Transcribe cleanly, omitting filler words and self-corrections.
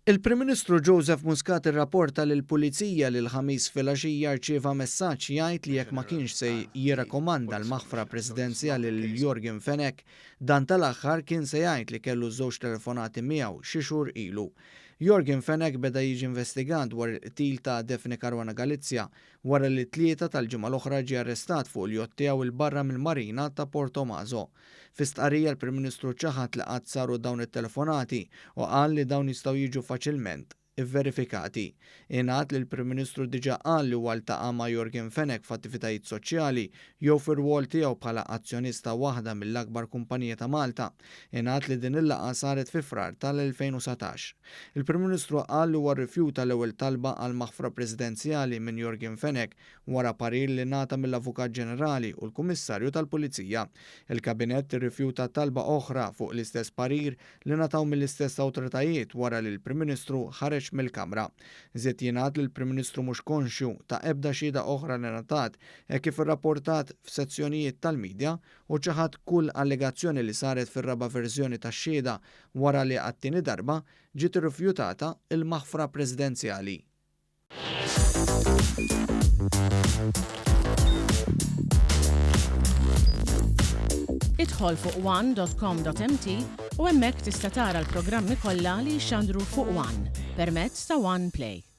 Il-Prim Ministru Joseph Muscat irrapporta lill-Pulizija li l-Ħamis filgħaxija rċieva messaġġ jgħid li jekk ma kienx se jirrakomanda l-maħfra presidenzjali lil Yorgen Fenech, dan tal-aħħar kien se jgħid li kellu żewġ telefonati miegħu xi xhur ilu. Yorgen Fenech beda jiġi investigat dwar il-qtil ta' Daphne Caruana Galizia wara li t-Tlieta tal-ġimgħa l-oħra ġie arrestat fuq il-jott tiegħu 'il barra mill-marina ta' Portomaso. Fi stqarrija l-Prim Ministru ċaħad li qatt saru dawn it-telefonati u qal li dawn jistgħu jiġu faċilment ivverifikati. Ingħad li l-Prim Ministru diġà qal li huwa ltaqa' ma' Yorgen Fenech f'attivitajiet soċjali jew fir-rwol tiegħu bħala azzjonist ta' waħda mill-akbar kumpaniji ta' Malta. Ingħad li din il-laqgħa saret fi Frar tal-2019. Il-Prim Ministru qal li huwa rrifjuta l-ewwel talba għal maħfra Presidenzjali minn Yorgen Fenech wara parir li ngħata mill-Avukat Ġenerali u l-Kummissarju tal-Pulizija. Il-Kabinett irrifjuta talba oħra fuq l-istess parir li ngħataw mill-istess awtoritajiet wara li l-Prim Ministru ħareġ mill-Kamra. Żied jingħad li l-Prim Ministru mhux konxju ta' ebda xhieda oħra li ngħatat hekk kif irrapportat f'sezzjonijiet tal-midja u ċaħad kull allegazzjoni li saret fir-raba' verżjoni tax-xhieda wara li għat-tieni darba ġiet irrifjutata l-maħfra Presidenzjali. Idħol fuq one.com.mt u hemmhekk tista' tara l-programmi kollha li jixxandru fuq One permezz ta' One Play.